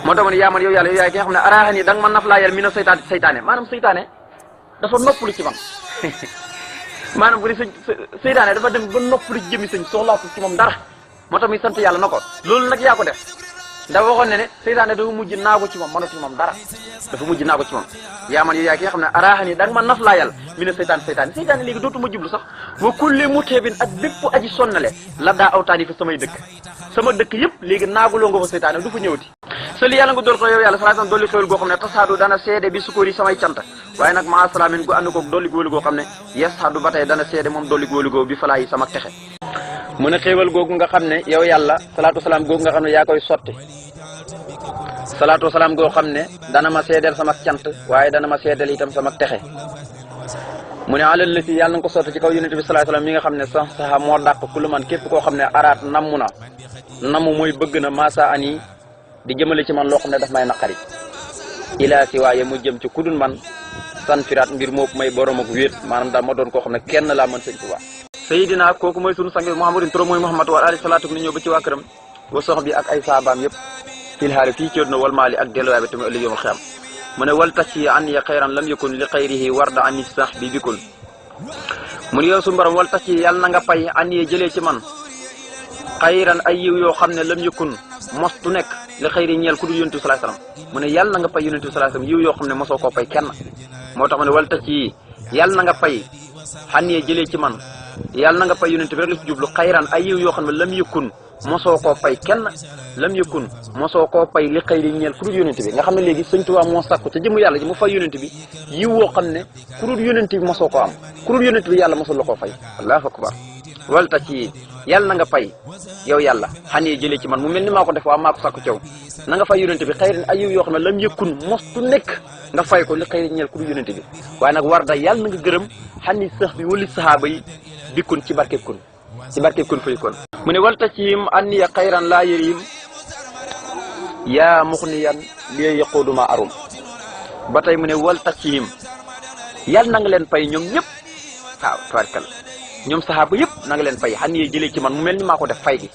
moo tax ma ne yaa man yow yàlla yow yaay ki nga xam ne araaxani da nga ma naf laa yàlla mi na saytaane maanaam saytaane dafa noppalu ci man maanaam bu ne saytaane dafa dem ba noppalu ci jëmi sëñ soxlaatu ci moom dara moo tax muy sant yàlla na ko loolu nag yaa ko def dafa waxoon ne saytaane dafa mujj naagu ci moom mënatu ci moom dara dafa mujj naagu ci moom yaa man yow yaay ki nga xam ne araaxani da nga ma naf laa yàlla mi na saytaane léegi dootuma jublu sax wa kulli muteebin ak bépp aji sonnale la daa awtaani fa samay dëkk sama dëkk yëpp léegi naaguloo nga fa saytaane du fa ñëwati sëli yàlla nga dool ko yow yàlla salaatam dolli xéwal goo xam ne tasaadu dana seede bi sukóor yi samay cant waaye nag maa salaamin gu ànd koog dolli góolu goo xam ne yasadu ba tey dana seede moom dolli góolu goo bi falaa yi sama texe mu ne xéwal googu nga xam ne yow yàlla salaatu salaam googu nga xam ne yaa koy sotti salaatu salaam goo xam ne dana ma seedeel sama cant waaye dana ma seedeel itam sama texe mu ne alal la si yàlla nga ko sotti ci kaw yonent bi salaatu salaam mi nga xam ne sax saxa moo dàq ku lu man képp koo xam ne araat namm na namm mooy bëgg na masa ani di jëmale ci man loo xam ne daf may naqari ilaa si waaye mu jëm ci kudul man san firaat ngir moo may borom ak wéet maanaam daal ma doon koo xam ne kenn laa mën sëñ Tuubaa sayidina kooku mooy sunu sang bi muhammadin turo mooy muhammad wa ali salaatu ni ñëw ba ci waa këram wa sox bi ak ay saabaam yëpp fil haari fii ci na wal maali ak delluwaay bi tamit ëllëg yawmal xiyaam mu ne wal taci an ya xayran lam yakun li xayrihi warda ani sax bi bikun mu ne yow suñu borom wal taci yàlla na nga pay an ye jëlee ci man xayran ay yiw yoo xam ne lam yakun mostu nekk li xëyri ñeel ku dul yonent bi sallallahu alayhi wasallam mu ne yàlla na nga fay yonent bi sallallahu alayhi wasallam yiw yoo xam ne mosoo koo fay kenn moo tax mu ne wal ta ci yàlla na nga fay xan yee jëlee ci man yàlla na nga fay yonent bi rek la ci jublu xayran ay yiw yoo xam ne lam yëkkun mosoo koo fay kenn lam yëkkun mosoo koo fay li xëyri ñeel ku dul yonent bi nga xam ne léegi sëñ Tuubaa moo sàkku ca jëmu yàlla ji mu fay yonent bi yiw woo xam ne ku dul yonent bi mosoo koo am ku dul yonent bi yàlla mosul la koo fay allahu akbar wal ta ci yàlla na nga fay yow yàlla xan yee jëlee ci man mu mel ni maa ko def waa maa ko sàkku caw na nga fay yonent bi xëyrin ay yiw yoo xam ne lam yëkkun mostu nekk nga fay ko li xëyri ñeel ku dul yonent bi waaye nag war da yàlla na nga gërëm xan ni sax bi wali sahaaba yi bikkun ci barkeb kun fay kon mu ne walta ci yim an ya xayran laa yërim yaa muxniyan li yaquduma arum ba tey mu ne walta ci yim yàlla na nga leen fay ñoom ñëpp waaw tabarkal ñoom saxaaba yëpp na nga leen fay xan yee jëlee ci man mu mel ni maa ko def fay gi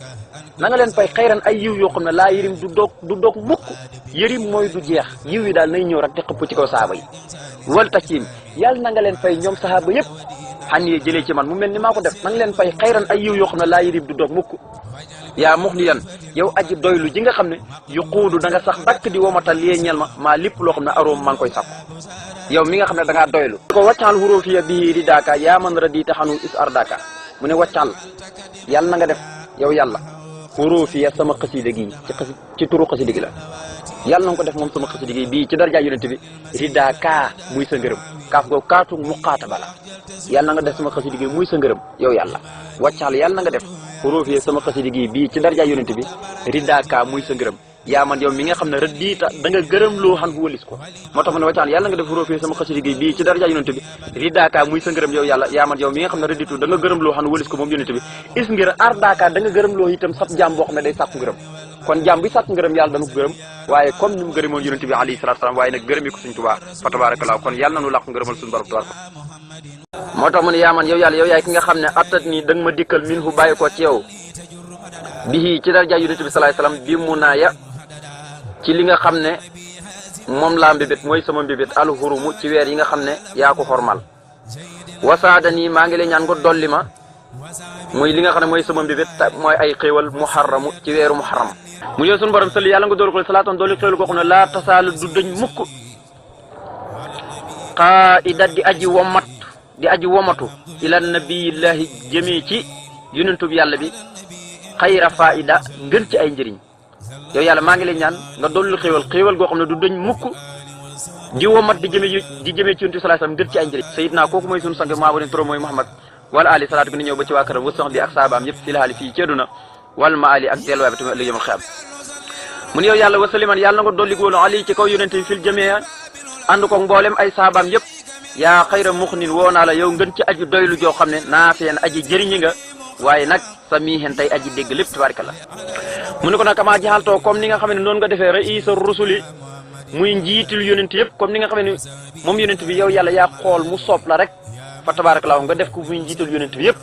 na nga leen fay xayran ay yiw yoo xam ne laa yërim du doog mukk yërim mooy du jeex yiw yi daal nay ñëw rek te xëpp ci kaw saxaaba yi wal taciim yàlla na nga leen fay ñoom saxaaba yëpp xan yee jëlee ci man mu mel ni maa ko def na nga leen fay xayran ay yiw yoo xam ne laa yërim du doog mukk yaa mux ni yan yow aji doylu ji nga xam ne yu xuudu da nga sax dakk di womatal yee ñeel ma maa lépp loo xam ne aroom maa ngi koy sàkku yow mi nga xam ne da ngaa doylu ko wàccaal xuróofiya bii di daaka yaa man radi taxanu is ar daaka mu ne wàccaal yàlla na nga def yow yàlla xuróofiya sama xasida gi ci turu xasida gi la yàlla na nga ko def moom sama xasida gi bii ci darja yonent bi rida kaa muy sa ngërëm kaaf googu kaatu muqaataba la yàlla na nga def sama xasida gi muy sa ngërëm yow yàlla wàccaal yàlla na nga def xuróofiya sama xasida gi bii ci darja yonent bi rida kaa muy sa ngërëm yaa man yow mi nga xam ne rëddiita da nga gërëm loo xan bu wëlis ko moo tax ma ne wàccaal yàlla nga def xuróofiya sama xasida gi bii ci darja yonent bi rida kaa muy sa ngërëm yow yàlla yaa man yow mi nga xam ne rëddiitu da nga gërëm loo xan wëlis ko moom yonent bi is ngir ar daaka da nga gërëm loo itam sab jaam boo xam ne day sàkku ngërëm kon jaam bi sàkku ngërëm yàlla dana ko gërëm waaye comme ni mu gërëmoon yonent bi alayhi salaatu salaam waaye nag gërëmi ko suñ Tuubaa fa tabaarakallaa kon yàlla nanu làqu ngërëmal suñu borom tabaaraka moo tax mu ne yaa man yow yàlla yow yaay ki nga xam ne attat nii da nga ma dikkal min hu bàyyi ko ci yow bii ci darja yonent bi salaay salaam bi mu naaya ci li nga xam ne moom laa mbébét mooy sama mbébét alxurumu ci weer yi nga xam ne yaa ko xormal wasaada nii maa ngi lay ñaan nga dolli ma muy li nga xam ne mooy sama mbébét mooy ay xéewal muharramu ci weeru muharram mu yow sunu borom sëli yàlla nga dool ko salaatoon dooli xéewal koo xam ne laa tasaala du dëñ mukk xaa ida di aji womatu ila nabiyillahi jëmee ci yonentub yàlla bi xayra faida ngën ci ay njëriñ yow yàlla maa ngi lay ñaan nga dolli xéewal goo xam ne du dëñ mukk di womat di jëmee ci yonent bi sallallahu alayhi wasallam ngën ci ay njëriñ sayidna kooku mooy sunu sang maa turo mooy Muhammad wala ali salaatu gi ni ñëw ba ci waa këram wa sax bi ak saabaam yëpp fi laali fii ci àdduna wal ma ali ak delluwaay bi tamit ëllëg yawmal xiyaam mu ne yow yàlla wasaliman yàlla na nga dolli góolu ali ci kaw yonent bi fil jamee ànd ko mboolem ay saabaam yëpp yaa xayra muxnin woo naa la yow ngën ci aji doylu joo xam ne naafeen aji jëriñi nga waaye nag sa miixen tey aji dégg lépp tabaarkalla mu ne ko nag kamaa jaxaltoo comme ni nga xam ne noonu nga defee raïsa rusuli muy njiitul yonent yëpp comme ni nga xam ne moom yonent bi yow yàlla yaa xool mu soob la rek fa tabaarakallaa nga def ko muy njiitul yonent bi yëpp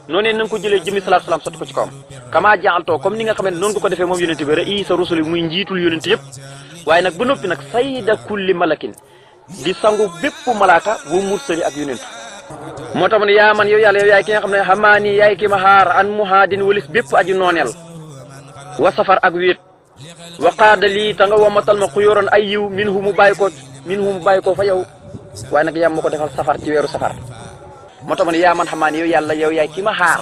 noonu na nga ko jëlee jëmi salaatu salaam sotti ko ci kawam kamaa jaxaltoo comme ni nga xam ne noonu nga ko defee moom yonent bi raïsa rusuli muy njiitul yonent yëpp waaye nag ba noppi nag sayda kulli malakin di sangu bépp malaaka bu mursali ak yonent moo tax mu ne yaa man yow yàlla yow yaay ki nga xam ne xamaani yaay ki ma xaar an muhaadin walis bépp aji nooneel wa safar ak wéet wa qaada lii ta nga womatal ma xuyóoron ay yiw min hu mu bàyyi ko fa yow waaye nag yaa ma ko defal safar ci weeru safar moo tax mu ne yaa man xamaani yow yàlla yow yaay ki ma xaar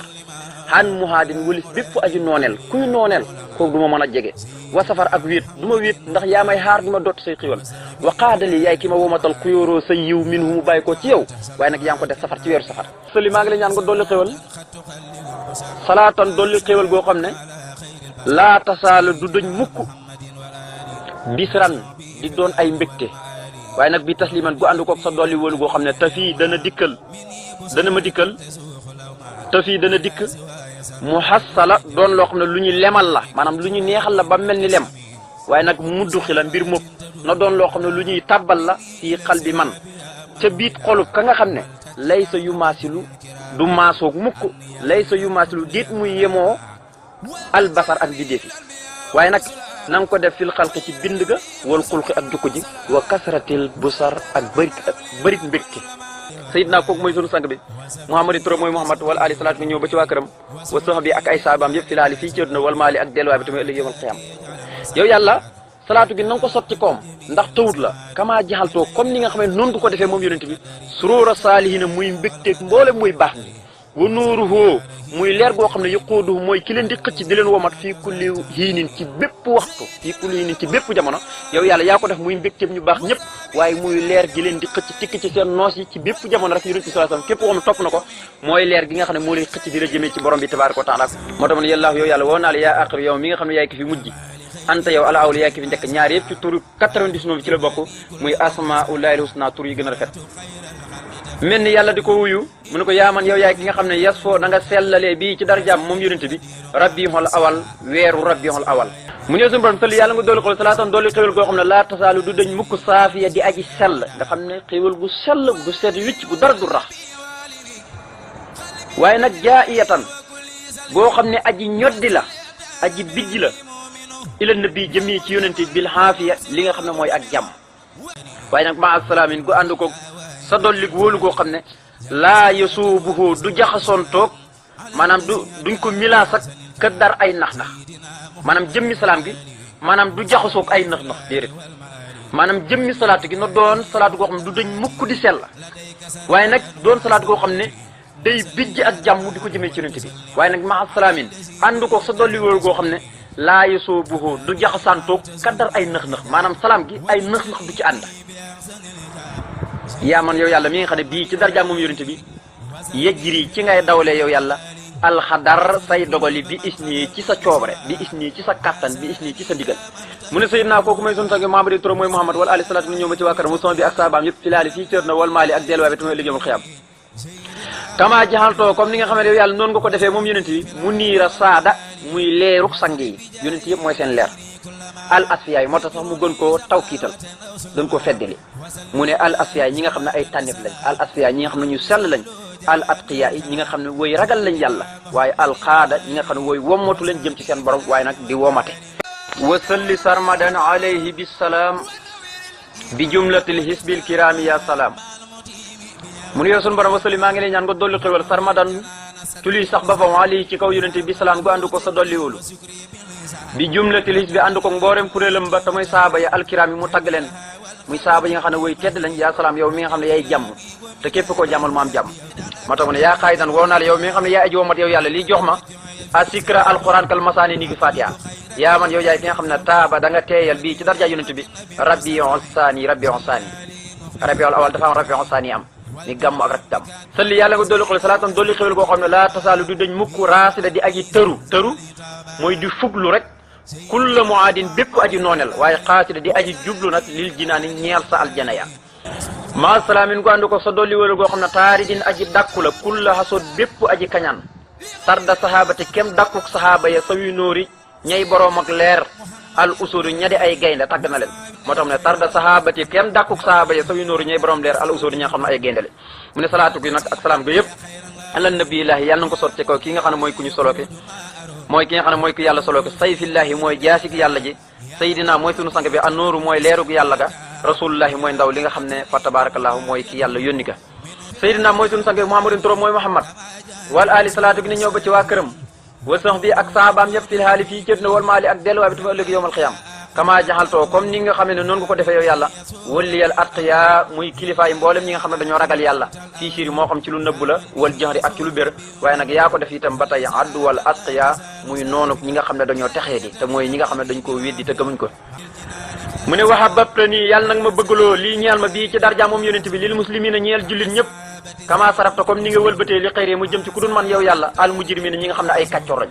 an muhaadin walis bépp aji nooneel kuy nooneel kooku du ma mën a jege wa safar ak wéet du ma wéet ndax yaa may xaar di ma dott say xiwal wa qaadali yaay ki ma womatal xuyóoroo say yiw min hu mu bàyyi ko ci yow waaye nag yaa ngi ko def safar ci weeru safar sali maa ngi la ñaan nga dolli xéwal salaatan dolli xéwal goo xam ne laa tasaala du dañ mukk bisran di doon ay mbégte waaye nag bi tasliman gu ànd koog sa dolli wóolu goo xam ne te fii dana ma dikkal te fii dana dikk mu xasala doon loo xam ne lu ñu lemal la maanaam lu ñu neexal la ba mel ni lem waaye nag muddu xi la mbir moom na doon loo xam ne lu ñuy tàbbal la fii xal bi man ca biit xolub ka nga xam ne lay sa yu maasilu du maasoog mukk lay sa yu maasilu déet muy yemoo albasar ak biddeefi waaye nag na nga ko def fil xalqi ci bind ga wal xulqi ak jukko ji wa kasratil busar ak bërit mbégte sayidna kooku mooy sunu sang bi Muhammad trop mooy Muhammad wala ali salaatu nga ñëw ba ci waa këram wa sax bi ak ay saabaam yëpp fi laali fii ci àdduna wal maali ak delluwaay bi tamit ëllëg yawmal qiyaam yow yàlla salaatu gi na nga ko sotti koom ndax tawut la kamaa jaxaltoo comme ni nga xam ne noonu du ko defee moom yonent bi suróora saalihina muy mbégteeg mboole muy baax ni wa nuuruhu muy leer goo xam ne yëqooduhu mooy ki leen di xëcc di leen womat fii kulli hiinin ci bépp waxtu fii kulli hiinin ci bépp jamono yow yàlla yaa ko def muy mbégteem ñu baax ñëpp waaye muy leer gi leen di xëcc tikk ci seen noos yi ci bépp jamono rek yonent bi sallallahu alayhi wasallam képp koo xam ne topp na ko mooy leer gi nga xam ne moo lay xëcc di la jëmee ci borom bi tabaaraka wa taala moo tax ne yàllaahu yow yàlla woo naa la yaa aqir yow mi nga xam ne yaay ki fi mujj anta yow ala awli yaay ki fi njëkk ñaar yëpp ci tur 99 ci la bokk muy asmaullahil husna tur yi gën a rafet mel ni yàlla di ko wuyu mu ne ko yaaman yow yaay ki nga xam ne yas foo da nga sellalee bii ci darajaam moom yonent bi rabbihul awal weeru rabbihul awal mu ñëw suñu borom sëli yàlla nga dooli xol salaatan dooli xéwal goo xam ne laa tasaalu du dañ mukk saafiya di aji sell nga xam ne xéwal gu sell gu seet wicc gu dara du rax waaye nag jaa iyatan boo xam ne aji ñoddi la aji bijj la ila nabi jëmii ci yonent bil xaafiya li nga xam ne mooy ak jàmm waaye nag ma asalaamin gu ànd ko sa dolli wóolu goo xam ne laa yasuubuhu du jaxasoon toog maanaam duñ ko milaas ak ka dar ay nax-nax maanaam jëmmi salaam gi maanaam du jaxasoog ay nax-nax déedéet maanaam jëmmi salaatu gi na doon salaatu goo xam ne du dañ mukk di sell waaye nag doon salaatu goo xam ne day bijj ak jàmm di ko jëmee ci yonent bi waaye nag maa salaamin ànd ko sa dolli wóolu goo xam ne laa yasuubuhu du jaxasaan toog ka dar ay nax-nax maanaam salaam gi ay nax-nax du ci ànd yaa man yow yàlla mi nga xam ne bii ci darja moom yonent bi yejjiri ci ngay dawlee yow yàlla alxadar say dogali bi isni ci sa coobare bi isni ci sa kattan bi isni ci sa ndigal mu ne sayidna kooku mooy sunu sang Muhammad trop mooy Muhammad wala alayhi salaatu ñëw ba ci waa këram mu sama bi ak saabaam yëpp fi laali fii cër na wal maali ak delluwaay bi tamit liggéeyul xiyam kama jaxaltoo comme ni nga xam ne yow yàlla noonu nga ko defee moom yonent bi mu niira saada muy leeruk sang yi yonent yëpp mooy seen leer al asfiyaay moo tax sax mu gën koo tawkiital gën koo feddali mu ne al asfiyaay ñi nga xam ne ay tànnif lañ al asfiyaay ñi nga xam ne ñu sell lañ al atqiyaay ñi nga xam ne woy ragal lañ yàlla waaye al xaada ñi nga xam ne woy wommatu lañ jëm ci seen borom waaye nag di womate wa salli sarmadan alayhi bisalaam bi jumlatil hisbil kirami ya salaam mu ne yow sunu borom wa salli maa ngi lay ñaan nga dolli xéwal sarmadan tuluy sax ba fa alayhi ci kaw yonente bi salaam gu ànd ko sa dolli wóolu bi jumlatil his bi ànd ko mboolem kuréelam ba te muy saaba ya alkiraam yi mu tagg leen muy saaba yi nga xam ne woy tedd lañ yaa salaam yow mi nga xam ne yaay jàmm te képp koo jàmmal mu am jàmm moo tax mu ne yaa xaayidan woo naa la yow mi nga xam ne yaay aji womat yow yàlla lii jox ma a sikra alquran kal masaani ni gi fatiha yaa man yow yaay ki nga xam ne taaba da nga teeyal bii ci darja yonent bi rabbi on saani rabbi ol awal dafa am rabbi on saani am ni gàmm ak rak gàmm salli yàlla nga dolli xol salaatan dolli xéwal koo xam ne laa tasaalu du dañ mukk raasida di aji tëru mooy di fuglu rek kulla muaadin bépp aji noonel waaye xaasida di aji jublu nag lil jinaani ñeel sa aljana ya maa salaamin gu ànd ko sa dolli wala goo xam ne taaridin aji dàkku la kulla xasoot bépp aji kañaan tarda sahaabati kem dàkkuk sahaaba ya sawi nóori ñay boroom ak leer al usuri ñadi ay gaynde tàgg na leen moo tax mu ne tarda sahaabati kem dàkkuk sahaaba ya sawi nóori ñay boroom leer al usuri ñi nga xam ne ay gaynde le mu ne salaatu gi nag ak salaam gi yëpp ala nabiyillahi yàlla na ko sotti ko ki nga xam ne mooy ku ñu solooke mooy ki nga xam ne mooy ku yàlla solooke sayfillahi mooy jaasik yàlla ji sayidina mooy sunu sang bi an nooru mooy leerug yàlla ga rasulullahi mooy ndaw li nga xam ne fa tabarakallahu mooy ki yàlla yónni ga sayidina mooy sunu sang bi muhammadin turam mooy muhammad wal ali salaatu gi ni ñëw ba ci waa këram wa sax bi ak saabaam yëpp fil haali fii cët na wal maali ak delluwaay bi dafa ëllëg yowmal xiyaam kama jaxaltoo comme ni nga xam ne noonu nga ko defee yow yàlla walliyal atqiya muy kilifa yi mboolem ñi nga xam ne dañoo ragal yàlla fii siiri moo xam ci lu nëbb la wal jahri ak ci lu bér waaye nag yaa ko def itam ba tey addu wal atqiya muy noonu ñi nga xam ne dañoo texee di te mooy ñi nga xam ne dañ koo weddi te gëmuñ ko mu ne waxa babta nii yàlla nag ma bëggaloo lii ñeel ma bii ci darja moom yonent bi lil muslimina ñeel jullit ñëpp kama sarafta comme ni nga wëlbatee li xëyree mu jëm ci ku dul man yow yàlla al mujrimina ñi nga xam ne ay kàccor lañ